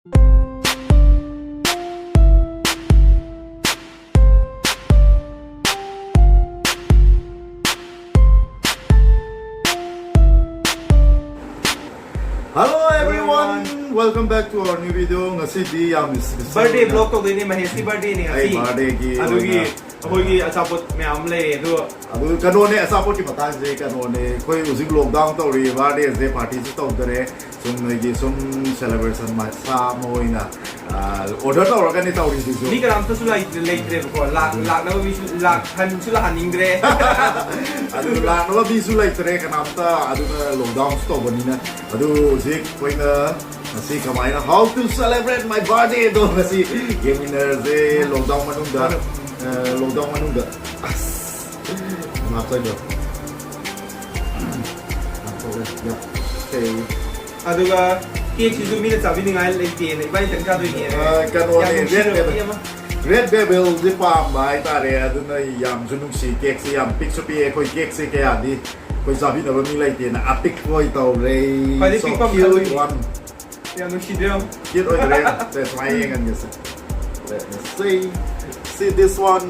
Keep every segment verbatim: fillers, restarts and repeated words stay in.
Hello everyone, welcome back to our new video. ꯉꯁꯤꯗꯤ ꯌꯥꯝ special birthday ꯑꯣꯏꯅ vlog ꯇꯧꯗꯣꯏꯅꯦ, ꯃꯍꯦꯁꯀꯤ birthdayꯅꯦ ꯑꯩ ꯉꯁꯤ꯫ Birthdayꯒꯤ ꯑꯗꯨꯒꯤ ꯑꯣꯏꯅ ꯑꯩꯈꯣꯏꯒꯤ ꯑꯆꯥꯄꯣꯠ ꯃꯌꯥꯝ ꯑꯃ ꯂꯩꯔꯦ ꯑꯗꯣ꯫ ꯑꯗꯨ ꯀꯩꯅꯣꯅꯦ, ꯑꯆꯥꯄꯣꯠꯀꯤ ꯃꯇꯥꯡꯁꯦ ꯀꯩꯅꯣꯅꯦ, ꯑꯩꯈꯣꯏ ꯍꯧꯖꯤꯛ lockdown ꯇꯧꯔꯤ, birthdayꯁꯦ partyꯁꯨ ꯇꯧꯗꯔꯦ, ꯆꯨꯝꯅꯒꯤ ꯁꯨꯝ celebration ꯃꯆꯥ ꯑꯃ ꯑꯣꯏꯅ ꯑꯣꯔꯗꯔ ꯇꯧꯔꯒꯅꯤ ꯇꯧꯔꯤꯁꯤꯁꯨ꯫ ꯃꯤ ꯀꯅꯥꯝꯇꯁꯨ ꯂꯩ- ꯂꯩꯇ꯭ꯔꯦꯕꯀꯣ, ꯂꯥꯛ- ꯎꯝ꯫ ꯂꯥꯛꯅꯕ ꯃꯤꯁꯨ ꯂꯥꯛꯍꯟꯁꯨ ꯂꯥꯛꯍꯟꯅꯤꯡꯗ꯭ꯔꯦ꯫ ꯑꯗꯨ ꯂꯥꯛꯅꯕ ꯃꯤꯁꯨ ꯂꯩꯇ꯭ꯔꯦ ꯀꯅꯥꯝꯇ, ꯑꯗꯨꯅ lockdoonꯁꯨ ꯇꯧꯕꯅꯤꯅ꯫ ꯑꯗꯨ ꯍꯧꯖꯤꯛ ꯑꯩꯈꯣꯏꯅ ꯉꯁꯤ ꯀꯃꯥꯏꯅ, how to celebrate my birthdayꯗꯣ ꯉꯁꯤ ꯌꯦꯡꯃꯤꯟꯅꯔꯁꯦ꯫ Lockdown ꯃꯅꯨꯡꯗ, ꯑ, lockdown ꯃꯅꯨꯡꯗ ꯑꯁ, ꯉꯥꯛꯇꯣꯏꯗꯣ꯫ ꯉꯥꯛꯊꯣꯛꯑꯦ꯫ Yep. Okay꯫ ꯑꯗꯨꯒ cakeꯁꯤꯁꯨ ꯃꯤꯅ ꯆꯥꯕꯤꯅꯤꯡꯉꯥꯏ ꯂꯩꯇꯦꯅ ꯏꯕꯥꯅꯤ ꯏꯊꯟ ꯆꯥꯗꯣꯏꯅꯦ꯫ ꯑ, ꯀꯩꯅꯣꯅꯦ, ꯌꯥꯝ ꯅꯨꯡꯁꯤꯔꯕ red velvet꯫ ꯃꯤ ꯑꯃ꯫ Red velvetꯁꯦ ꯄꯥꯝꯕ ꯍꯥꯏꯇꯥꯔꯦ, ꯑꯗꯨꯅ ꯌꯥꯝꯁꯨ ꯅꯨꯡꯁꯤ꯫ Cakeꯁꯦ ꯌꯥꯝ ꯄꯤꯛꯁꯨ ꯄꯤꯛꯑꯦ, ꯑꯩꯈꯣꯏ cakeꯁꯦ ꯀꯌꯥꯗꯤ ꯑꯩꯈꯣꯏ ꯆꯥꯕꯤꯅꯕ ꯃꯤ ꯂꯩꯇꯦꯅ ꯑꯄꯤꯛꯄ ꯑꯣꯏ ꯇꯧꯔꯦ꯫ ꯈ꯭ꯋꯥꯏꯗꯩ So ꯄꯤꯛꯄ ꯑꯃ cute ꯈꯜꯂꯨꯅꯦ꯫ One꯫ ꯌꯥꯝ ꯅꯨꯡꯁꯤꯗ꯭ꯔꯣ? Cute ꯑꯣꯏꯗ꯭ꯔꯦ꯫ ꯁꯦ, ꯁꯨꯃꯥꯏꯅ ꯌꯦꯡꯍꯟꯒꯦꯁꯦ꯫ Let me see. See this one.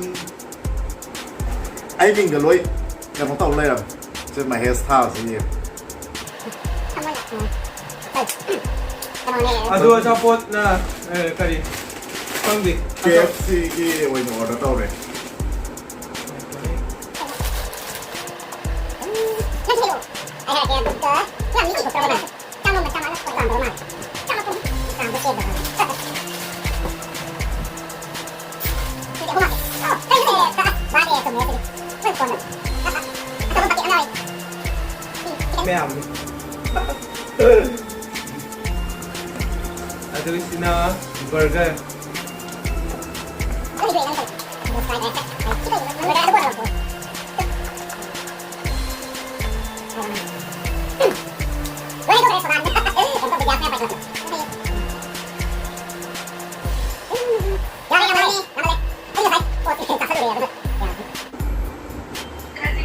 ꯑꯩ ꯃꯤꯡꯒ ꯂꯣꯏ ꯀꯩꯅꯣ ꯇꯧ ꯂꯩꯔꯝꯃꯦ꯫ ꯁꯤ ꯃꯍꯦꯁ ꯊꯥꯕꯁꯤ ꯌꯦꯡꯉꯨ꯫ ꯑꯗꯣ ꯑꯆꯥꯄꯣꯠꯅ, ꯑ, ꯀꯔꯤ? ꯈꯪꯗꯦ꯫ KFCꯒꯤ ꯑꯣꯏꯅ order ꯇꯧꯔꯦ꯫ ꯃꯌꯥꯝ꯫ ꯑꯗꯨꯒꯤꯁꯤꯅ burger꯫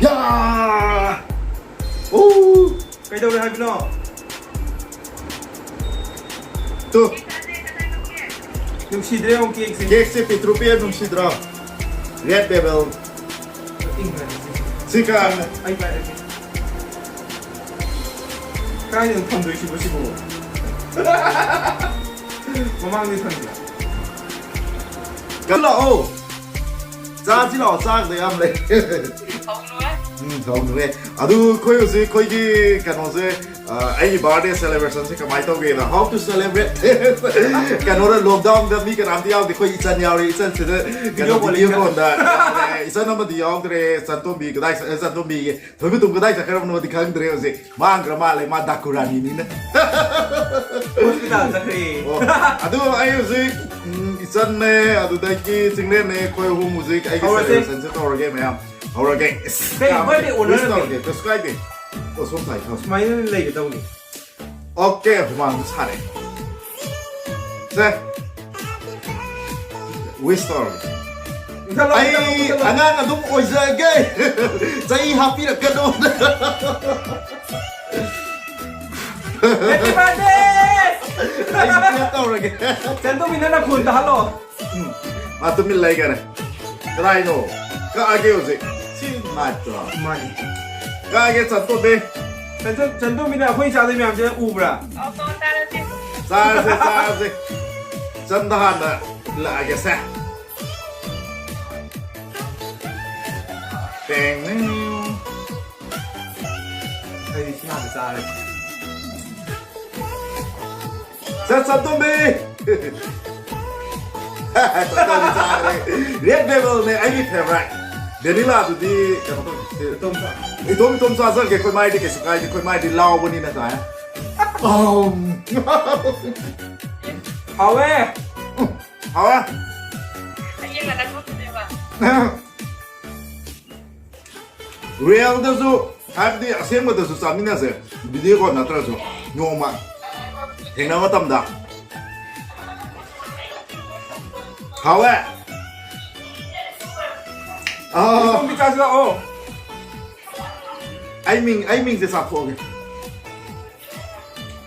ꯌꯥ! ꯎ! ꯀꯩꯗꯧꯔꯦ ꯍꯥꯏꯕꯅꯣ? ꯇꯨ꯫ ꯅꯨꯡꯁꯤꯗ꯭ꯔꯦ ꯑꯃꯨꯛ ꯀꯦꯛꯁꯦ꯫ ꯀꯦꯛꯁꯦ ꯄꯤꯇ꯭ꯔꯨ ꯄꯤꯌꯔ ꯅꯨꯡꯁꯤꯗ꯭ꯔꯣ? ꯔꯦꯗ ꯕꯦꯕꯦꯜ꯫ ꯏꯪꯈ꯭ꯔꯦ꯫ ꯁꯤ ꯀ- ꯑꯩ ꯄꯥꯏꯔꯒꯦ꯫ ꯀꯥꯏꯗꯅꯣ ꯊꯝꯗꯣꯏꯁꯤꯕꯣ ꯁꯤꯕꯣ? ꯃꯃꯥꯡꯗ ꯊꯝꯕ꯭ꯔꯥ? ꯀꯟ ꯂꯥꯛꯑꯣ꯫ ꯆꯥꯁꯤ ꯂꯥꯛꯑꯣ, ꯆꯥꯒꯗ ꯌꯥꯝ ꯂꯩ꯫ ꯍꯧꯅꯨꯍꯦ꯫ ꯎꯝ, ꯍꯧꯅꯨꯍꯦ꯫ ꯑꯗꯨ ꯑꯩꯈꯣꯏ ꯍꯧꯖꯤꯛ ꯑꯩꯈꯣꯏꯒꯤ ꯀꯩꯅꯣꯁꯦ, ꯑ, ꯑꯩꯒꯤ ꯕꯥꯔꯗꯦ ꯁꯦꯂꯦꯕ꯭ꯔꯦꯁꯟꯁꯦ ꯀꯃꯥꯏꯅ ꯇꯧꯒꯦꯅ, how to celebrate? ꯀꯩꯅꯣꯗ, ꯂꯣꯛꯗꯥꯎꯟꯗ ꯃꯤ ꯀꯅꯥꯝꯇ ꯌꯥꯎꯗꯦ꯫ ꯑꯩꯈꯣꯏ ꯏꯆꯟ ꯌꯥꯎꯔꯦ, ꯏꯆꯟꯁꯤꯗ ꯀꯩꯅꯣ, ꯚꯤꯗꯤꯑꯣ ꯀꯣꯜꯗ ꯌꯥꯎꯔꯦ꯫ ꯏꯆꯟ ꯑꯃꯗꯤ ꯌꯥꯎꯗ꯭ꯔꯦ, ꯆꯟꯇꯣꯝꯕꯤ ꯀꯗꯥꯏ ꯆꯠ-, ꯆꯟꯇꯣꯝꯕꯤꯒꯤ ꯊꯣꯏꯕꯤꯇꯣꯝ ꯀꯗꯥꯏ ꯆꯠꯈ꯭ꯔꯕꯅꯣꯗꯤ ꯈꯪꯗ꯭ꯔꯦ ꯍꯧꯖꯤꯛ꯫ ꯃꯥꯡꯈ꯭ꯔ ꯃꯥꯜꯂꯦ, ꯃꯥ ꯗꯥꯀꯨꯔꯥꯅꯤꯅꯤꯅ꯫ ꯍꯣꯁꯄꯤꯇꯥꯜ ꯆꯠꯈ꯭ꯔꯦ꯫ ꯑꯣ, ꯑꯗꯨ ꯑꯩ ꯍꯧꯖꯤꯛ, ꯎꯝ, ꯏꯆꯟꯅꯦ, ꯑꯗꯨꯗꯒꯤ ꯆꯤꯡꯂꯦꯟꯅꯦ, ꯑꯩꯈꯣꯏ ꯑꯍꯨꯝ ꯍꯧꯖꯤꯛ ꯑꯩꯒꯤ ꯍꯧꯔꯁꯦ꯫ ꯁꯦꯂꯦꯕ꯭ꯔꯦꯁꯟꯁꯦ ꯇꯧꯔꯒꯦ ꯃꯌꯥꯝ꯫ ꯍꯧꯔꯒꯦ꯫ ꯏꯁ, ꯀꯩ ꯌꯥꯝ ꯕꯥꯔꯗꯦ wish ꯑꯣꯅꯔꯗꯤ? ꯇꯧꯔꯒꯦ, ꯀꯩꯁꯨ ꯀꯥꯏꯗꯦ꯫ ꯑꯣ, ꯁꯣꯝ ꯁꯥꯏ, ꯁꯣꯝ꯫ ꯁꯨꯃꯥꯏꯅ ꯂꯩꯒꯗꯧꯅꯤ꯫ ꯑꯣꯀꯦ, ꯍꯨꯃꯥꯡꯁꯨ ꯁꯥꯔꯦ꯫ ꯁꯦ, wish ꯇꯧꯔꯒꯦ꯫ ꯃꯨꯊꯠꯂꯣ, ꯑꯩ ꯃꯨꯊꯠꯂꯣ, ꯃꯨꯊꯠꯂꯣ꯫ ꯑꯉꯥꯡ ꯑꯗꯨꯝ ꯑꯣꯏꯖꯒꯦ꯫ ꯆꯍꯤ ꯍꯥꯞꯄꯤꯔꯛꯀꯅꯣ꯫ Happy birthday! ꯑꯩ ꯇꯧꯔꯒꯦ꯫ ꯆꯟꯇꯣꯝꯕꯤ, ꯅꯪ ꯅꯈꯣꯟ ꯇꯥꯍꯜꯂꯣ꯫ ꯎꯝ, ꯃꯥ ꯇꯨꯃꯤꯟ ꯂꯩꯈꯔꯦ꯫ ꯀꯗꯥꯏꯅꯣ? ꯀꯛꯑꯒꯦ ꯍꯧꯖꯤꯛ꯫ ꯁꯤ ꯅꯥꯏꯠꯇꯣ꯫ ꯃꯥꯅꯤ꯫ ꯀꯛꯑꯒꯦ, ꯆꯟꯇꯣꯝꯕꯤ꯫ ꯆꯟꯇꯣꯝ-, ꯆꯟꯇꯣꯝꯕꯤꯅ ꯑꯩꯈꯣꯏ ꯆꯥꯗꯣꯏ ꯃꯌꯥꯝꯁꯦ ꯎꯕ꯭ꯔꯥ? ꯆꯥꯔꯁꯦ, ꯆꯥꯔꯁꯦ꯫ ꯆꯟꯗ ꯍꯥꯟꯅ ꯊꯤꯜꯂꯛꯑꯒꯦꯁꯦ꯫ ꯇꯦꯡ꯫ ꯑꯩꯗꯤ ꯁꯤ ꯍꯥꯟꯅ ꯆꯥꯔꯦ꯫ ꯁꯦ, ꯆꯟꯇꯣꯝꯕꯤ! ꯆꯟꯇꯣꯝꯕꯤ ꯆꯥꯔꯦ꯫ ꯔꯦꯗ ꯕꯦꯕꯜꯅꯦ ꯑꯩꯒꯤ ꯐꯦꯚꯔꯥꯏꯠ꯫ ꯚꯦꯅꯤꯂꯥꯗꯨꯗꯤ ꯀꯩꯅꯣ ꯇꯧ-, ꯏꯇꯣꯝ ꯆꯥ-, ꯏꯇꯣꯝ ꯏꯇꯣꯝ ꯆꯥꯖꯒꯦ, ꯑꯩꯈꯣꯏ ꯃꯥꯏꯗꯤ ꯀꯩꯁꯨ ꯀꯥꯏꯗꯦ, ꯑꯩꯈꯣꯏ ꯃꯥꯏꯗꯤ ꯂꯥꯎꯕꯅꯤꯅ ꯇꯥꯏ꯫ ꯑꯝ꯫ ꯍꯥꯎꯋꯦ! ꯍꯥꯎꯋꯦ? ꯍꯌꯦꯡ ꯉꯟꯅ ꯊꯣꯛꯈꯤꯗꯣꯏꯕ꯫ ꯔꯤꯌꯦꯜꯗꯁꯨ, ꯍꯥꯏꯕꯗꯤ ꯑꯁꯦꯡꯕꯗꯁꯨ ꯆꯥꯃꯤꯟꯅꯁꯦ, ꯚꯤꯗꯤꯑꯣ ꯀꯣꯜ ꯅꯠꯇ꯭ꯔꯁꯨ, ꯅꯣꯡꯃ ꯊꯦꯡꯅꯕ ꯃꯇꯝꯗ꯫ ꯍꯥꯎꯋꯦ? ꯑꯥ꯫ ꯏꯇꯣꯝꯕꯤ ꯆꯥꯁꯤ ꯂꯥꯛꯑꯣ꯫ ꯑꯩ ꯃꯤꯡ, ꯑꯩ ꯃꯤꯡꯁꯦ ꯆꯥꯊꯣꯛꯑꯒꯦ꯫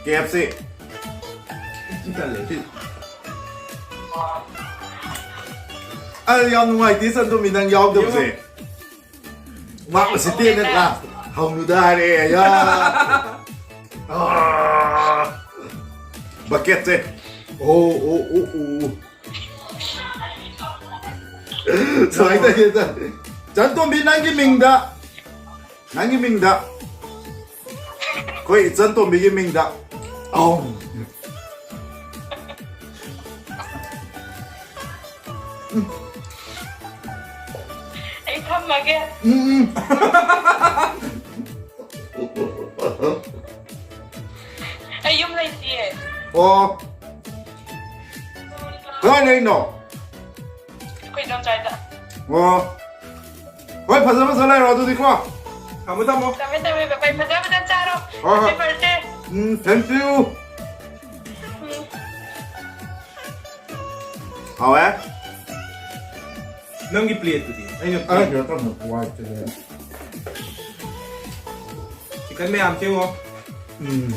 ꯀꯦ ꯑꯦꯐ ꯁꯤ꯫ ꯁꯤ ꯇꯜꯂꯦ꯫ ꯁꯤ꯫ ꯑꯩ ꯌꯥꯝ ꯅꯨꯡꯉꯥꯏꯇꯦ ꯆꯟꯗꯣꯃꯤ ꯅꯪ ꯌꯥꯎꯗꯕꯁꯦ꯫ ꯃꯥ ꯎꯁꯤꯠꯇꯦꯅ ꯀ꯭ꯂꯥꯁ ꯍꯧꯅꯨꯗ ꯍꯥꯏꯔꯛꯑꯦ꯫ ꯑꯌꯥ꯫ ꯑꯥ꯫ ꯕꯛꯀꯦꯠꯁꯦ꯫ ꯑꯣ, ꯑꯣ, ꯑꯣ, ꯑꯣ꯫ ꯁꯨꯃꯥꯏꯅ ꯇꯧꯒꯦ ꯇꯧ-, ꯆꯟꯇꯣꯝꯕꯤ, ꯅꯪꯒꯤ ꯃꯤꯡꯗ, ꯅꯪꯒꯤ ꯃꯤꯡꯗ, ꯑꯩꯈꯣꯏ ꯏꯆꯟ ꯇꯣꯝꯕꯤꯒꯤ ꯃꯤꯡꯗ꯫ ꯑꯧ꯫ ꯑꯩ ꯊꯝꯃꯒꯦ꯫ ꯎꯝ, ꯎꯝ꯫ ꯑꯩ ꯌꯨꯝ ꯂꯩꯇꯤꯌꯦ꯫ ꯑꯣ꯫ ꯀꯗꯥꯏ ꯂꯩꯅꯣ? ꯑꯩꯈꯣꯏ ꯏꯗꯣꯝꯆꯥ ꯍꯣꯏꯗ꯫ ꯑꯣ꯫ ꯍꯣꯏ, ꯐꯖ ꯐꯖ ꯂꯩꯔꯣ ꯑꯗꯨꯗꯤꯀꯣ꯫ ꯊꯝꯃꯣ, ꯊꯝꯃꯣ꯫ ꯊꯝꯃꯦ, ꯊꯝꯃꯦ, ꯕꯕꯥꯏ꯫ ꯐꯖ ꯐꯖ ꯆꯥꯔꯣ꯫ ꯍꯣꯏ, ꯍꯣꯏ꯫ Happy birthday꯫ Um, thank you꯫ ꯎꯝ꯫ ꯍꯥꯎꯋꯦ꯫ ꯅꯪꯒꯤ ꯄ꯭ꯂꯦꯠꯇꯨꯗꯤ ꯑꯩꯅ ꯑꯩ ꯀꯩꯅꯣ ꯇꯧꯕ ꯋꯥꯏꯠꯇꯨꯗꯤ꯫ ꯆꯤꯛꯀꯟ ꯃꯌꯥꯝ ꯁꯦꯝꯃꯣ꯫ ꯎꯝ꯫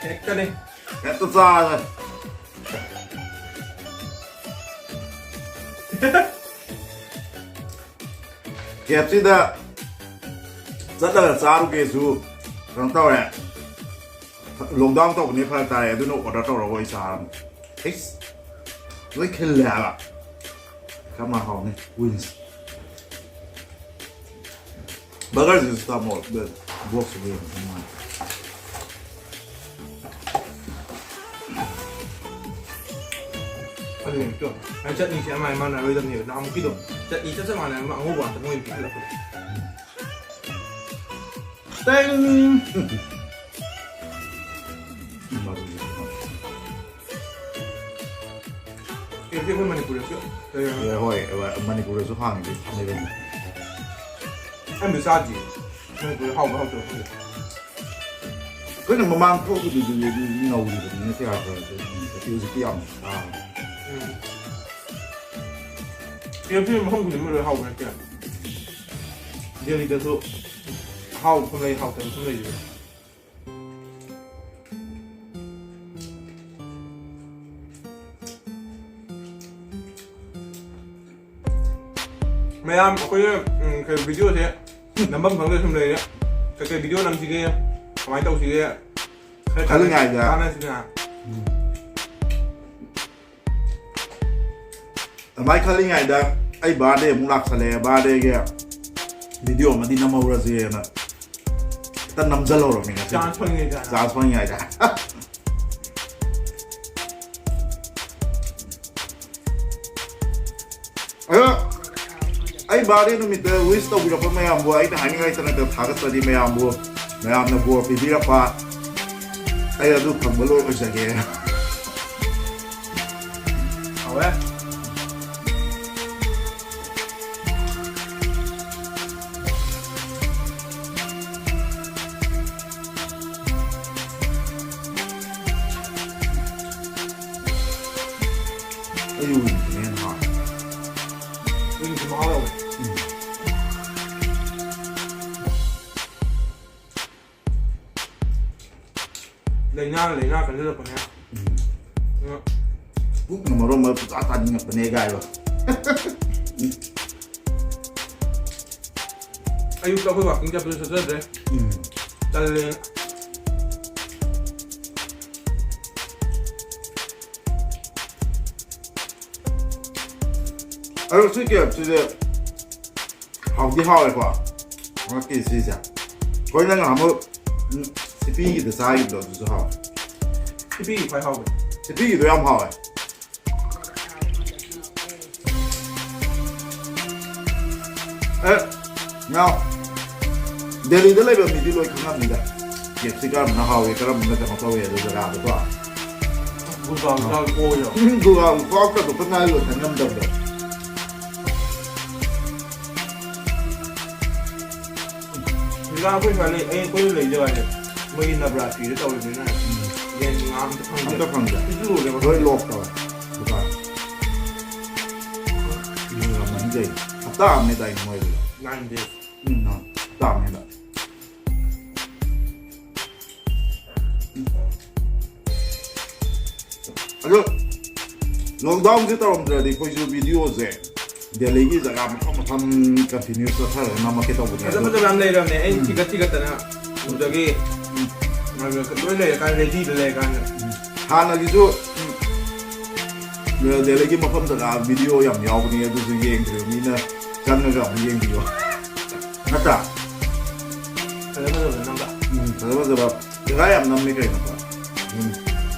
ꯍꯦꯛꯇꯅꯦ꯫ ꯍꯦꯛꯇ ꯆꯥꯔꯦ꯫ ꯀꯦ ꯑꯦꯐ ꯁꯤꯗ ꯆꯠꯂꯒ ꯆꯥꯔꯨꯒꯦꯁꯨ ꯀꯩꯅꯣ ꯇꯧꯔꯦ꯫ ꯂꯣꯛꯗꯥꯎꯟ ꯇꯧꯕꯅꯦ, ꯐꯔꯛ ꯇꯥꯔꯦ, ꯑꯗꯨꯅ ꯑꯣꯔꯗꯔ ꯇꯧꯔꯒ ꯑꯣꯏ ꯆꯥꯔꯕꯅꯦ꯫ ꯑꯩꯁ, ꯂꯣꯏ ꯈꯤꯜꯂꯦ ꯍꯥꯏꯕ꯫ ꯀꯃꯥꯏꯅ ꯍꯥꯎꯅꯤ? ꯋꯤꯡꯁ꯫ ꯕꯔꯒꯔꯁꯤꯁꯨ ꯇꯥꯃꯣ, ꯕꯣꯛꯁꯁꯤꯗ ꯌꯦꯡꯉꯣ, ꯅꯨꯡꯉꯥꯏ꯫ ꯑꯗꯨꯅꯦ, ꯇꯣ, ꯑꯩ ꯆꯠꯅꯤꯁꯦ ꯑꯃꯥꯏ ꯃꯥꯟꯅꯔꯣꯏꯗꯕꯅꯦꯕ꯫ ꯅꯍꯥꯟꯃꯨꯛꯀꯤꯗꯣ ꯆꯠꯅꯤ ꯆꯞ ꯆꯞ ꯃꯥꯟꯅꯔꯒ ꯑꯉꯧꯕ ꯉꯥꯛꯇ ꯃꯣꯏꯅ ꯄꯤꯈꯠꯂꯛꯄꯗꯣ꯫ ꯇꯦꯡ! ꯀꯦ ꯑꯦꯐ ꯁꯤ ꯑꯩꯈꯣꯏ ꯃꯅꯤꯄꯨꯔꯗꯁꯨ ꯂꯩꯔꯝꯃꯦ꯫ ꯑꯦ, ꯍꯣꯏ, ꯍꯣꯏ, ꯃꯅꯤꯄꯨꯔꯗꯁꯨ ꯍꯥꯡꯉꯤꯗꯨꯗꯤ ꯂꯩꯔꯝꯃꯦ꯫ ꯑꯩ ꯑꯝꯇ ꯆꯥꯗ꯭ꯔꯤ꯫ ꯃꯅꯤꯄꯨꯔꯗ ꯍꯥꯎꯕ꯭ꯔꯥ ꯍꯥꯎꯇꯕ꯭ꯔꯥ ꯈꯪꯗꯦ꯫ ꯑꯩꯈꯣꯏꯅ ꯃꯃꯥꯡ ꯊꯣꯛꯄꯗꯨꯗꯤ ꯅꯧꯔꯤꯕꯅꯤꯅ ꯀꯌꯥ ꯐꯔꯛꯇꯦ꯫ ꯍꯧꯖꯤꯛꯇꯤ ꯌꯥꯝ ꯇꯥꯡꯉꯦ꯫ ꯎꯝ꯫ ꯀꯦ ꯑꯦꯐ ꯁꯤ ꯃꯐꯝ ꯈꯨꯗꯤꯡꯃꯛ ꯂꯣꯏ ꯍꯥꯎꯕ ꯅꯠꯇꯦ꯫ ꯗꯦꯜꯂꯤꯗꯁꯨ ꯑꯍꯥꯎꯕ ꯃꯐꯝ ꯂꯩ, ꯍꯥꯎꯇꯕ ꯃꯐꯝ ꯂꯩ꯫ ꯃꯌꯥꯝ ꯑꯩꯈꯣꯏ ꯎꯝ, ꯀꯩ ꯚꯤꯗꯤꯑꯣꯁꯦ ꯅꯝꯐꯝ ꯈꯪꯗ ꯁꯨꯝ ꯂꯩꯔꯦ꯫ ꯀꯩꯀꯩ ꯚꯤꯗꯤꯑꯣ ꯅꯝꯁꯤꯒꯦ, ꯀꯃꯥꯏꯅ ꯇꯧꯁꯤꯒꯦ, ꯈꯔ ꯈꯜꯂꯤꯉꯩꯗ꯫ ꯇꯥꯟꯅꯁꯤꯗꯅ꯫ ꯑꯗꯨꯃꯥꯏꯅ ꯈꯜꯂꯤꯉꯩꯗ ꯑꯩ ꯕꯥꯔꯗꯦ ꯑꯃꯨꯛ ꯂꯥꯛꯁꯜꯂꯛꯑꯦ꯫ ꯕꯥꯔꯗꯦꯒꯤ ꯚꯤꯗꯤꯑꯣ ꯑꯃꯗꯤ ꯅꯝꯍꯧꯔꯁꯦꯅ ꯍꯦꯛꯇ ꯅꯝꯁꯤꯜꯍꯧꯔꯕꯅꯤ ꯉꯁꯤ꯫ ꯆꯥꯟꯁ ꯐꯪꯉꯤꯉꯩꯗ꯫ ꯆꯥꯟꯁ ꯐꯪꯉꯤꯉꯩꯗ꯫ ꯑꯗꯣ ꯑꯩ ꯕꯥꯔꯗꯦ ꯅꯨꯃꯤꯠꯇ ꯋꯤꯁ ꯇꯧꯕꯤꯔꯛꯄ ꯃꯌꯥꯝꯕꯨ ꯑꯩꯅ ꯍꯥꯏꯅꯤꯡꯉꯥꯏ ꯂꯩꯇꯅ ꯊꯥꯒꯠꯆꯔꯤ꯫ ꯃꯌꯥꯝꯕꯨ, ꯃꯌꯥꯝꯅ ꯕꯣꯔ ꯄꯤꯕꯤꯔꯛꯄ, ꯑꯩ ꯑꯗꯨ ꯐꯪꯕ ꯂꯣꯏ ꯑꯣꯏꯖꯒꯦ꯫ ꯍꯥꯎꯋꯦ꯫ ꯑꯩ ꯎꯏꯗ꯭ꯔꯤꯅꯦ ꯅꯍꯥꯟ꯫ ꯎꯏꯗꯤ ꯃꯍꯥꯎ ꯌꯥꯎꯋꯦ꯫ ꯎꯝ꯫ ꯂꯥꯏꯅꯥꯅ ꯂꯥꯏꯅꯥ ꯀꯟꯖꯜꯂꯛꯄꯅꯦ꯫ ꯎꯝ꯫ ꯎꯝ꯫ ꯄꯨꯛꯅ ꯃꯔꯣꯟ ꯑꯃ ꯄꯨꯡꯆꯥ ꯆꯥꯅꯤꯡꯉꯛꯄꯅꯦ ꯀꯥꯏꯕ꯫ ꯑꯌꯨꯛꯇ ꯑꯩꯈꯣꯏ ꯋꯥꯀꯤꯡ ꯆꯠꯄꯗꯨ ꯆꯠꯆꯗ꯭ꯔꯦ꯫ ꯎꯝ꯫ ꯇꯜꯂꯦꯅ꯫ ꯑꯗꯣ ꯁꯤ ꯀꯦꯞꯁꯤꯗꯤ ꯍꯥꯎꯗꯤ ꯍꯥꯎꯋꯦꯀꯣ꯫ ꯍꯟꯗꯛꯀꯤ ꯁꯤꯁꯦ꯫ ꯑꯩꯈꯣꯏꯅ ꯉꯍꯥꯟꯃꯨꯛ, ꯎꯝ, ꯁꯤꯄꯤꯒꯤꯗ ꯆꯥꯈꯤꯕꯗꯣ ꯑꯗꯨꯁꯨ ꯍꯥꯎꯋꯦ꯫ ꯁꯤꯄꯤꯒꯤ ꯈ꯭ꯋꯥꯏ ꯍꯥꯎꯕꯅꯦ꯫ ꯁꯤꯄꯤꯒꯤꯗꯣ ꯌꯥꯝ ꯍꯥꯎꯋꯦ꯫ ꯑꯦ, ꯅꯥꯎ, ꯗꯦꯜꯂꯤꯗ ꯂꯩꯕ ꯃꯤꯗꯤ ꯂꯣꯏ ꯈꯪꯉꯝꯅꯤꯗ꯫ ꯀꯦꯞꯁꯤ ꯀꯔꯝꯕꯅ ꯍꯥꯎꯏ, ꯀꯔꯝꯕꯅ ꯀꯩꯅꯣ ꯇꯧꯏ ꯑꯗꯨ ꯖꯒꯥꯗꯀꯣ꯫ ꯒꯨꯔꯒꯥꯎ ꯆꯥꯕ ꯑꯣꯏꯔꯣ꯫ ꯎꯝ, ꯒꯨꯔꯒꯥꯎ ꯆꯥꯛꯀꯗꯣ ꯈꯨꯠꯅꯥꯏ ꯂꯣꯏꯁꯟ ꯉꯝꯗꯕꯗꯣ꯫ ꯍꯧꯖꯤꯛꯀꯥꯟ ꯑꯩꯈꯣꯏ ꯁ꯭ꯋꯥꯏ ꯂꯩ, ꯑꯩ, ꯑꯩꯈꯣꯏꯅ ꯂꯩ ꯖꯒꯥꯁꯦ ꯃꯣꯏꯒꯤ ꯅꯕꯔꯥꯇ꯭ꯔꯤꯗ ꯇꯧꯔꯤꯕꯅꯤꯅ ꯌꯦꯟ ꯉꯥ ꯑꯝꯇ ꯐꯪꯗꯦ꯫ ꯑꯝꯇ ꯐꯪꯗꯦ꯫ ꯄꯤꯛꯇ꯭ꯔꯨ ꯄꯤꯛꯑꯦꯕ꯫ ꯂꯣꯏ ꯂꯣꯛ ꯇꯧꯋꯦ ꯗꯨꯀꯥꯟ꯫ ꯌꯣꯜꯂꯝꯃꯅꯤ ꯀꯩꯅꯣ꯫ ꯍꯞꯇꯥ ꯑꯃꯅꯦ ꯗꯥꯏꯅꯦ ꯃꯣꯏꯗꯨꯗ꯫ Nine days꯫ ꯎꯝ, ꯍꯞꯇꯥ ꯑꯃꯅꯦ ꯗꯥꯏ꯫ ꯑꯗꯣ ꯂꯣꯛꯗꯥꯎꯟꯁꯦ ꯇꯧꯔꯝꯗ꯭ꯔꯗꯤ ꯑꯩꯈꯣꯏꯁꯨ ꯚꯤꯗꯤꯑꯣꯁꯦ ꯗꯦꯜꯂꯤꯒꯤ ꯖꯒꯥ ꯃꯐꯝ ꯃꯐꯝ continue ꯆꯠꯊꯔꯒ ꯅꯝꯃꯛꯀꯦ ꯇꯧꯕꯅꯦ꯫ ꯐꯖ ꯑꯗꯣ ꯐꯖꯕ ꯌꯥꯝ ꯂꯩꯔꯝꯅꯦ, ꯑꯩ ꯎꯝ꯫ ꯊꯤꯒꯠ ꯊꯤꯒꯠꯇꯅ ꯎꯕꯗꯒꯤ꯫ ꯎꯝ꯫ ꯂꯣꯏ ꯂꯩꯔꯀꯥꯟꯗ, readyꯗ ꯂꯩꯔꯀꯥꯟꯗ꯫ ꯎꯝ꯫ ꯍꯥꯟꯅꯒꯤꯁꯨ, ꯎꯝ, ꯗꯦꯜꯂꯤꯒꯤ ꯃꯐꯝ ꯖꯒꯥ video ꯌꯥꯝ ꯌꯥꯎꯕꯅꯦ, ꯑꯗꯨꯁꯨ ꯌꯦꯡꯗ꯭ꯔꯤꯕ ꯃꯤꯅ ꯆꯪꯉꯒ ꯑꯃꯨꯛ ꯌꯦꯡꯕꯤꯌꯣ꯫ ꯅꯠꯇ꯭ꯔꯥ? ꯐꯖ ꯐꯖꯕ ꯅꯝꯕ꯫ ꯎꯝ, ꯐꯖ ꯐꯖꯕ ꯖꯒꯥ ꯌꯥꯝ ꯅꯝꯃꯦ ꯀꯩꯅꯣ꯫ ꯎꯝ꯫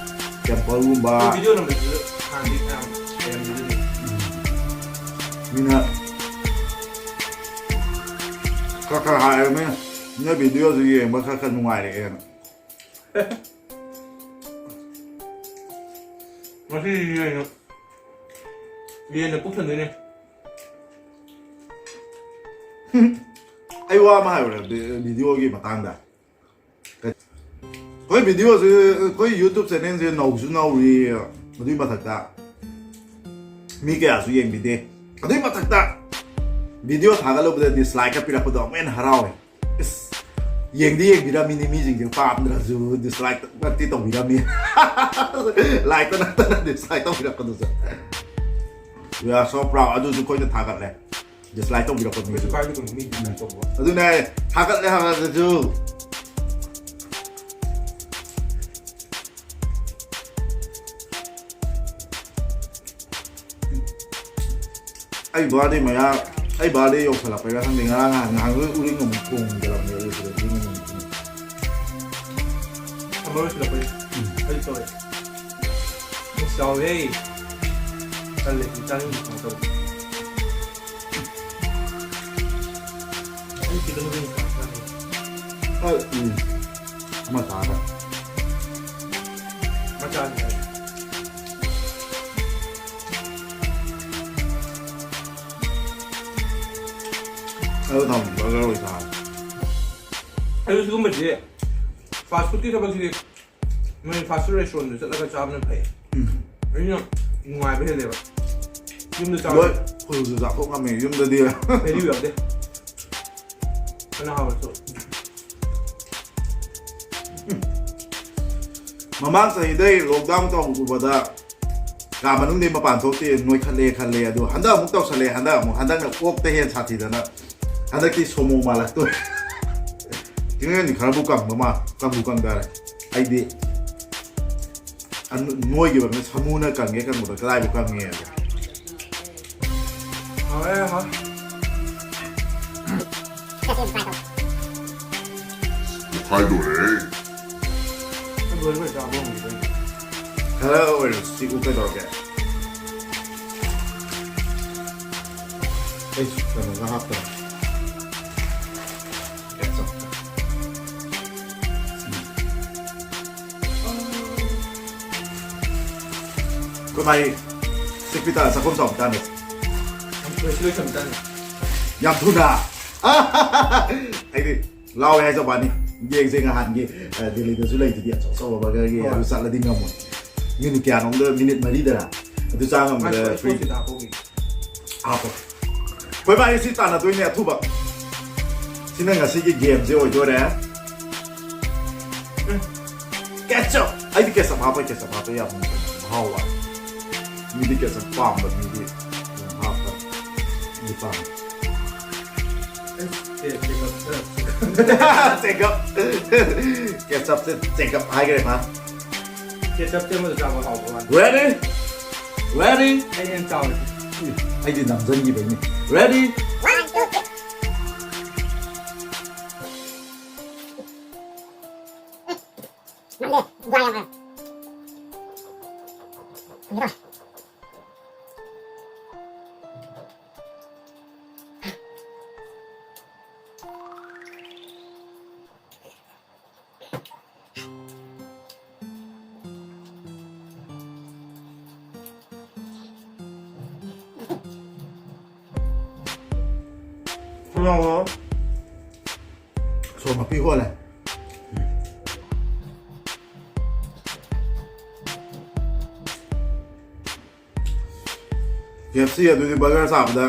Templeꯒꯨꯝꯕ꯫ ꯑꯗꯨ video ꯅꯝꯕꯁꯤꯁꯨ ꯍꯥꯟꯅꯗꯤ ꯌꯥꯝ ꯂꯩꯔꯝꯃꯤꯗꯨꯗꯤ꯫ ꯎꯝ꯫ ꯃꯤꯅ ꯈꯔ ꯈꯔ ꯍꯥꯏꯔꯝꯃꯦ, ꯅꯣꯏ videoꯁꯨ ꯌꯦꯡꯕ ꯈꯔ ꯈꯔ ꯅꯨꯡꯉꯥꯏꯔꯛꯑꯦꯅ꯫ ꯉꯁꯤꯗꯤ ꯌꯦꯟꯅ, ꯌꯦꯟꯅ ꯄꯨꯛ ꯊꯟꯗꯣꯏꯅꯦ꯫ ꯑꯩ ꯋꯥ ꯑꯃ ꯍꯥꯏꯕ꯭ꯔꯥ, vi-, videoꯒꯤ ꯃꯇꯥꯡꯗ? ꯑꯩꯈꯣꯏ videoꯁꯦ, ꯑꯩꯈꯣꯏ YouTube channelꯁꯦ ꯅꯧꯁꯨ ꯅꯧꯔꯤ, ꯑꯗꯨꯏ ꯃꯊꯛꯇ ꯃꯤ ꯀꯌꯥꯁꯨ ꯌꯦꯡꯕꯤꯗꯦ, ꯑꯗꯨꯏ ꯃꯊꯛꯇ video ꯊꯥꯒꯠꯂꯨꯕꯗ dislikeꯀ ꯄꯤꯔꯛꯄꯗꯣ ꯑꯃꯨꯛ ꯍꯦꯟꯅ ꯍꯔꯥꯎꯋꯦ꯫ ꯏꯁ, ꯌꯦꯡꯗꯤ ꯌꯦꯡꯕꯤꯔꯝꯃꯤꯅꯤ ꯃꯤꯁꯤꯡꯁꯦ, ꯄꯥꯝꯗ꯭ꯔꯁꯨ dislikeꯃꯛꯇꯤ ꯇꯧꯕꯤꯔꯝꯃꯤ꯫ Likeꯇ ꯅꯠꯇꯅ dislike ꯇꯧꯕꯤꯔꯛꯄꯗꯨꯁꯨ꯫ We are so proud꯫ ꯑꯗꯨꯁꯨ ꯑꯩꯈꯣꯏꯅ ꯊꯥꯒꯠꯂꯦ꯫ Dislike ꯇꯧꯕꯤꯔꯛꯄ ꯃꯤꯁꯨ꯫ ꯀꯩꯁꯨ ꯀꯥꯏꯗꯦ ꯀꯩꯅꯣ, ꯃꯤ dislike ꯇꯧꯕ꯫ ꯑꯗꯨꯅꯦ, ꯊꯥꯒꯠꯂꯦ ꯍꯥꯏꯕꯗꯁꯨ꯫ ꯑꯩ birthday ꯃꯌꯥ, ꯑꯩ birthday ꯌꯧꯁꯜꯂꯛꯄꯩꯔꯥ ꯈꯪꯗꯦ, ꯉꯔꯥꯡ ꯅꯍꯥꯟ, ꯉꯍꯥꯡꯗꯣ ꯎꯔꯤꯡ ꯑꯃꯨꯛ ꯊꯣꯡꯖꯔꯝꯅꯦ, ꯑꯗꯨ ꯁꯤꯗ ꯎꯔꯤꯡ ꯑꯃꯨꯛ ꯊꯣꯡ꯫ ꯁꯝꯃꯔ ꯂꯣꯏꯁꯤꯜꯂꯛꯄꯩ꯫ ꯎꯝ꯫ ꯑꯩ ꯇꯧꯔꯦ꯫ ꯑꯁ, ꯆꯥꯎꯔꯦ꯫ ꯇꯜꯂꯦ, ꯁꯤ ꯆꯥꯅꯤꯡꯗꯦ, ꯀꯃꯥꯏ ꯇꯧꯕ? ꯑꯩ chicken wing ꯈꯔ ꯆꯥꯅꯤꯡꯉꯦ꯫ ꯑ, ꯎꯝ꯫ ꯑꯃ ꯆꯥꯕ꯫ ꯑꯃ ꯆꯥꯅꯤꯡꯉꯦ꯫ ꯑꯗꯨ ꯊꯝꯃꯣ, burger ꯑꯣꯏ ꯆꯥꯔꯣ꯫ ꯑꯗꯨ ꯁꯤꯒꯨꯝꯕꯁꯤ, fast foodꯀꯤ ꯊꯕꯛꯁꯤꯗꯤ ꯃꯣꯏ fast food restaurantꯗ ꯆꯠꯂꯒ ꯆꯥꯕꯅ ꯐꯩ꯫ ꯎꯝ꯫ ꯑꯗꯨꯅ ꯅꯨꯡꯉꯥꯏꯕ ꯍꯦꯜꯂꯦꯕ꯫ ꯌꯨꯝꯗ ꯆꯥꯕ ꯂꯣꯏ fullꯁꯨ ꯆꯥꯊꯣꯛ ꯉꯝꯃꯦ, ꯌꯨꯝꯗꯗꯤ꯫ Value ꯌꯥꯎꯗꯦ꯫ ꯐꯅ ꯍꯥꯎꯔꯁꯨ꯫ ꯎꯝ꯫ ꯃꯃꯥꯡ ꯆꯍꯤꯗꯩ lockdown ꯇꯧꯔꯨꯕꯗ ꯀꯥ ꯃꯅꯨꯡꯗꯒꯤ ꯃꯄꯥꯟ ꯊꯣꯛꯇꯦ, ꯅꯣꯏꯈꯠꯂꯦ ꯈꯜꯂꯦ, ꯑꯗꯨ ꯍꯟꯗꯛ ꯑꯃꯨꯛ ꯇꯧꯁꯜꯂꯦ, ꯍꯟꯗꯛ ꯑꯃꯨꯛ, ꯍꯟꯗꯛꯅ ꯑꯣꯛꯇ ꯍꯦꯟꯅ ꯁꯥꯊꯤꯗꯅ, ꯍꯟꯗꯛꯇꯤ ꯁꯣꯃꯣ ꯃꯥꯜꯂꯛꯇꯣꯔꯦ꯫ ꯆꯤꯡꯂꯦꯟꯗꯤ ꯈꯔꯕꯨ ꯀꯪꯕ ꯃꯥ, ꯀꯪꯕꯨ ꯀꯪꯗꯔꯦ꯫ ꯑꯩꯗꯤ ꯑꯅꯨ-, ꯅꯣꯏꯈꯤꯕꯅ ꯁꯃꯨꯅ ꯀꯪꯉꯦ ꯀꯪꯕꯗ ꯀꯗꯥꯏꯕꯨ ꯀꯪꯉꯦ ꯑꯗꯣ꯫ ꯍꯥꯎꯔꯦ, ꯍꯥꯎꯔꯦ꯫ ꯇꯣꯈꯥꯏꯗꯣꯔꯦ꯫ ꯂꯣꯏꯕ ꯆꯥꯕ ꯍꯧꯈꯤꯗꯣꯏꯅꯦ꯫ ꯈꯔ ꯑꯣꯏꯔꯁꯨ ꯆꯤꯛꯎ ꯀꯩꯗꯧꯔꯒꯦ? ꯑꯩꯁꯨ ꯀꯩꯅꯣꯒ ꯍꯥꯞꯇꯕ꯫ Ketchup꯫ ꯑꯩꯈꯣꯏ ꯃꯥꯏ ꯁꯤꯛꯄꯤ ꯇꯥꯔ ꯆꯥꯛꯈꯨꯝ ꯆꯥꯎꯕ ꯇꯥꯟꯅꯁꯤ꯫ ꯂꯣꯏꯁꯤ ꯂꯣꯏꯁꯟꯕ ꯇꯥꯟꯅꯁꯤ꯫ ꯌꯥꯝ ꯊꯨꯅ꯫ ꯑꯩꯗꯤ ꯂꯥꯎꯋꯦ ꯍꯥꯏꯖꯕ ꯋꯥꯅꯤ꯫ ꯌꯦꯡꯁꯦ ꯉꯍꯥꯟꯒꯤ, ꯑ, ꯗꯦꯜꯂꯤꯗꯁꯨ ꯂꯩꯗꯨꯗꯤ ꯑꯆꯧ ꯑꯆꯧꯕ burgerꯒꯤ ꯍꯣꯏ꯫ ꯑꯗꯨ ꯆꯠꯂꯗꯤ ꯉꯝꯃꯣꯏ꯫ ꯃꯤꯅꯤꯠ ꯀꯌꯥꯅꯣꯝꯗ, ꯃꯤꯅꯤꯠ ꯃꯔꯤꯗꯔꯥ? ꯑꯗꯨ ꯆꯥ ꯉꯝꯕꯗ ꯉꯥꯏꯈꯣ, ꯑꯩ free꯫ ꯁꯣꯁ ꯈꯤꯇ ꯍꯥꯞꯄꯧꯒꯦ꯫ ꯍꯥꯞꯄꯣ꯫ ꯑꯩꯈꯣꯏ ꯕꯥꯅꯤ ꯁꯤ ꯇꯥꯟꯅꯗꯣꯏꯅꯦ ꯑꯊꯨꯕ꯫ ꯁꯤꯅ ꯉꯁꯤꯒꯤ gameꯁꯦ ꯑꯣꯏꯗꯣꯔꯦ꯫ Ketchup! ꯑꯩꯗꯤ ketchup ꯍꯥꯞꯄꯣꯏ, ketchup ꯍꯥꯞꯄ ꯌꯥꯝ ꯃꯍꯥꯎ ꯋꯥꯏ꯫ ꯃꯤꯗꯤ ketchup ꯄꯥꯝꯕ ꯃꯤꯗꯤ ꯑꯗꯨꯝ ꯍꯥꯞꯄ꯫ ꯑꯩꯗꯤ ꯄꯥꯝꯃꯦ꯫ ꯑꯦ, ꯀꯦ-, ꯀꯦ-, ꯀꯦ-, ꯆꯦꯒꯞ꯫ Ketchupꯁꯦ ꯆꯦꯒꯞ ꯍꯥꯏꯈ꯭ꯔꯦ ꯃꯥ꯫ Ketchupꯁꯦ ꯑꯃꯗ ꯆꯥꯕ ꯍꯥꯎꯕ ꯋꯥꯅꯤ꯫ Ready? Ready? ꯑꯩ ꯍꯦꯟꯅ ꯆꯥꯎꯋꯦ꯫ ꯑꯩꯗꯤ ꯅꯝꯖꯟꯈꯤꯕꯩꯅꯤ꯫ Ready? One, two, three. ꯅꯪꯗꯤ ꯒ꯭ꯌꯥꯟ ꯌꯥꯝ ꯍꯩ꯫ ꯈꯪꯉꯦꯗ꯫ ꯁꯣꯔ ꯃꯄꯤ ꯍꯣꯜꯂꯦ꯫ KFC ꯑꯗꯨꯗꯤ burger ꯆꯥꯕꯗ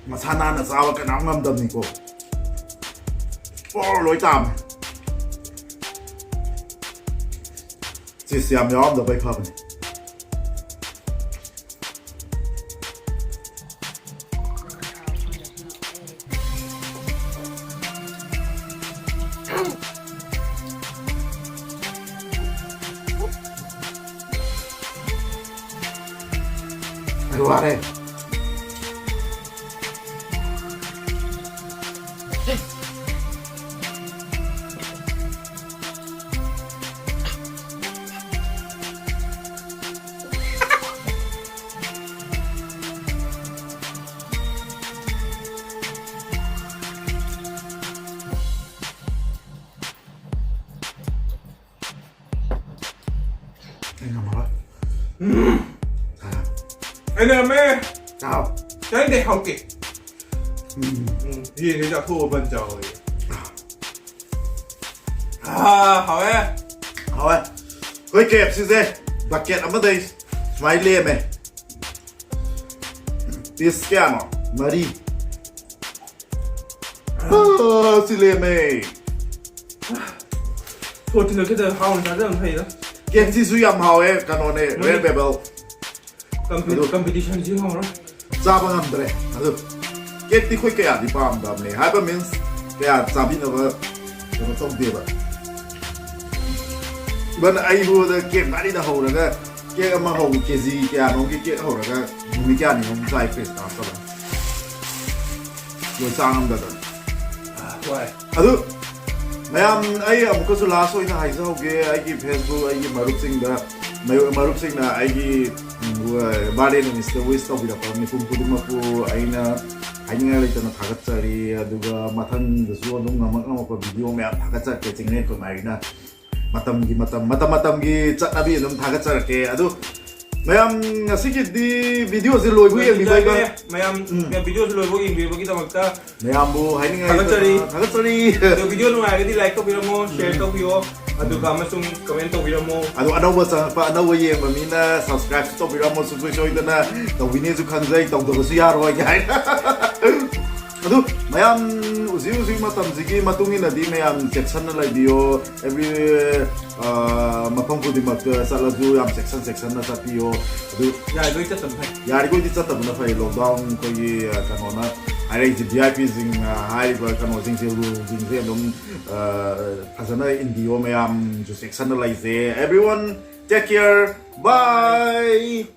ꯃꯁꯥ ꯅꯥꯟꯅ ꯆꯥꯕ ꯀꯅꯥꯝ ꯉꯝꯗꯕꯅꯤꯀꯣ꯫ ꯄꯣꯔ ꯂꯣꯏ ꯇꯥꯕꯅꯦ꯫ Cheese ꯌꯥꯝ ꯌꯥꯎꯔꯝꯗꯕꯩ ꯐꯕꯅꯦ꯫ ꯋꯥꯔꯦ꯫ ꯑꯩ ꯉꯝꯃꯔꯣꯏ꯫ ꯑꯩꯅ ꯉꯝꯃꯦ꯫ ꯆꯥꯎ꯫ ꯆꯥꯅꯤꯡꯗꯦ, ꯍꯥꯎꯇꯦ꯫ ꯎꯝ꯫ ꯎꯝ, ꯌꯦꯟꯁꯦ ꯆꯥꯊꯣꯛꯑ ꯕꯟ ꯆꯥꯎꯋꯦ꯫ ꯑꯥ, ꯍꯥꯎꯋꯦ꯫ ꯍꯥꯎꯋꯦ꯫ ꯑꯩꯈꯣꯏ K F C ꯁꯦ bucket ꯑꯃꯗꯩ ꯁꯨꯃꯥꯏꯅ ꯂꯦꯝꯃꯦ꯫ Piece ꯀꯌꯥꯅꯣ? ꯃꯔꯤ꯫ ꯑꯥ, ꯁꯤ ꯂꯦꯝꯃꯦ꯫ ꯁꯣꯔꯠ ꯊꯤꯟꯗꯣꯛꯈꯤꯗ ꯍꯥꯎꯅ ꯆꯥꯖꯕꯅ ꯐꯩꯗ꯫ K F C ꯁꯨ ꯌꯥꯝ ꯍꯥꯎꯋꯦ, ꯀꯩꯅꯣꯅꯦ, ꯃꯣꯏ Red Label꯫ ꯀꯝꯄꯤ-, ꯑꯗꯨ competition ꯁꯤ ꯍꯧꯔꯣ꯫ ꯆꯥꯕ ꯉꯝꯗ꯭ꯔꯦ꯫ ꯑꯗꯨ cake ꯇꯤ ꯑꯩꯈꯣꯏ ꯀꯌꯥꯗꯤ ꯄꯥꯝꯗꯕꯅꯦ꯫ ꯍꯥꯏꯕ means ꯀꯌꯥ ꯆꯥꯕꯤꯅꯕ ꯀꯩꯅꯣ ꯇꯧꯗꯦꯕ꯫ Even ꯑꯩꯕꯨꯗ cake ꯃꯔꯤꯗ ꯍꯧꯔꯒ cake ꯑꯃ ꯍꯧ-, K G ꯀꯌꯥꯅꯣꯝꯒꯤ cake ꯍꯧꯔꯒ ꯅꯨꯃꯤꯠ ꯀꯌꯥꯅꯤꯅꯣꯝ ꯆꯥꯏ ꯐ꯭ꯔꯤꯖ ꯍꯥꯞꯇꯕ꯫ ꯂꯣꯏ ꯆꯥ ꯉꯝꯗꯗꯅ꯫ ꯋꯥꯏ꯫ ꯑꯗꯨ ꯃꯌꯥꯝ, ꯑꯩ ꯑꯃꯨꯛꯀꯁꯨ last ꯑꯣꯏꯅ ꯍꯥꯏꯖꯍꯧꯒꯦ, ꯑꯩꯒꯤ Facebook, ꯑꯩꯒꯤ ꯃꯔꯨꯞꯁꯤꯡꯗ, ꯃꯔꯨꯞ-, ꯃꯔꯨꯞꯁꯤꯡꯅ ꯑꯩꯒꯤ, ꯎꯝ, birthday ꯅꯨꯃꯤꯠꯁꯤꯗ wish ꯇꯧꯕꯤꯔꯛꯄ ꯃꯤꯄꯨꯝ ꯈꯨꯗꯤꯡꯃꯛꯄꯨ ꯑꯩꯅ ꯍꯥꯏꯅꯤꯡꯉꯥꯏ ꯂꯩꯇꯅ ꯊꯥꯒꯠꯆꯔꯤ꯫ ꯑꯗꯨꯒ ꯃꯊꯪꯗꯁꯨ ꯑꯗꯨꯝ ꯉꯝꯃꯛ ꯉꯝꯃꯛꯄ video ꯃꯌꯥꯝ ꯊꯥꯒꯠꯆꯔꯛꯀꯦ, ꯆꯤꯡꯂꯦꯟ ꯈꯨꯟꯃꯥꯏꯒꯤꯅ꯫ ꯃꯇꯝꯒꯤ ꯃꯇꯝ, ꯃꯇꯝ ꯃꯇꯝꯒꯤ ꯆꯠꯅꯕꯤ ꯑꯗꯨꯝ ꯊꯥꯒꯠꯆꯔꯛꯀꯦ꯫ ꯑꯗꯨ ꯃꯌꯥꯝ, ꯉꯁꯤꯒꯤꯗꯤ video ꯁꯦ ꯂꯣꯏꯕꯨ ꯌꯦꯡꯕꯤꯕ ꯌꯥꯏ, ꯃꯌꯥꯝ ꯎꯝ꯫ Video ꯁꯦ ꯂꯣꯏꯕꯨ ꯌꯦꯡꯕꯤꯕꯒꯤꯗꯃꯛꯇ ꯃꯌꯥꯝꯕꯨ ꯍꯥꯏꯅꯤꯡꯉꯥꯏ ꯊꯥꯒꯠꯆꯔꯤ꯫ ꯂꯩꯇꯅ ꯊꯥꯒꯠꯆꯔꯤ꯫ ꯑꯗꯣ video ꯅꯨꯡꯉꯥꯏꯔꯒꯗꯤ like ꯇꯧꯕꯤꯔꯝꯃꯣ, share ꯎꯝ꯫ ꯇꯧꯕꯤꯌꯣ, ꯑꯗꯨꯒ ꯑꯃꯁꯨꯡ comment ꯇꯧꯕꯤꯔꯝꯃꯣ꯫ ꯑꯗꯣ ꯑꯅꯧꯕ ꯆꯪꯉꯛꯄ, ꯑꯅꯧꯕ ꯌꯦꯡꯕ ꯃꯤꯅ subscribe ꯁꯨ ꯇꯧꯕꯤꯔꯝꯃꯣ, ꯁꯨꯡꯁꯣꯏ ꯁꯣꯏꯗꯅ ꯇꯧꯕꯤꯅꯦꯁꯨ ꯈꯪꯖꯩ, ꯇꯧꯗꯕꯁꯨ ꯌꯥꯔꯣꯏ ꯀꯥꯏꯅ꯫ ꯑꯗꯨ ꯃꯌꯥꯝ ꯍꯧꯖꯤꯛ ꯍꯧꯖꯤꯛ ꯃꯇꯝꯁꯤꯒꯤ ꯃꯇꯨꯡ ꯏꯟꯅꯗꯤ ꯃꯌꯥꯝ ꯆꯦꯛꯁꯟꯅ ꯂꯩꯕꯤꯌꯣ꯫ Every, ꯑ, ꯃꯐꯝ ꯈꯨꯗꯤꯡꯃꯛꯇ ꯆꯠꯂꯁꯨ ꯌꯥꯝ ꯆꯦꯛꯁꯟ ꯆꯦꯛꯁꯟꯅ ꯆꯠꯄꯤꯌꯣ꯫ ꯑꯗꯨ ꯌꯥꯔꯤꯈꯣꯏ ꯆꯠꯇꯕꯅ ꯐꯩ꯫ ꯌꯥꯔꯤꯈꯣꯏꯗꯤ ꯆꯠꯇꯕꯅ ꯐꯩ꯫ Lockdown ꯑꯩꯈꯣꯏꯒꯤ, ꯑ, ꯀꯩꯅꯣꯅ ꯍꯥꯏꯔꯛꯏꯁꯦ, V I P ꯁꯤꯡꯅ ꯍꯥꯏꯔꯤꯕ ꯀꯩꯅꯣꯁꯤꯡꯁꯦ, rule ꯁꯤꯡꯁꯦ ꯑꯗꯨꯝ, ꯑ, ꯐꯖꯅ ꯏꯟꯕꯤꯌꯣ꯫ ꯃꯌꯥꯝꯁꯨ ꯆꯦꯛꯁꯟꯅ ꯂꯩꯁꯦ꯫ Everyone, take care. Bye.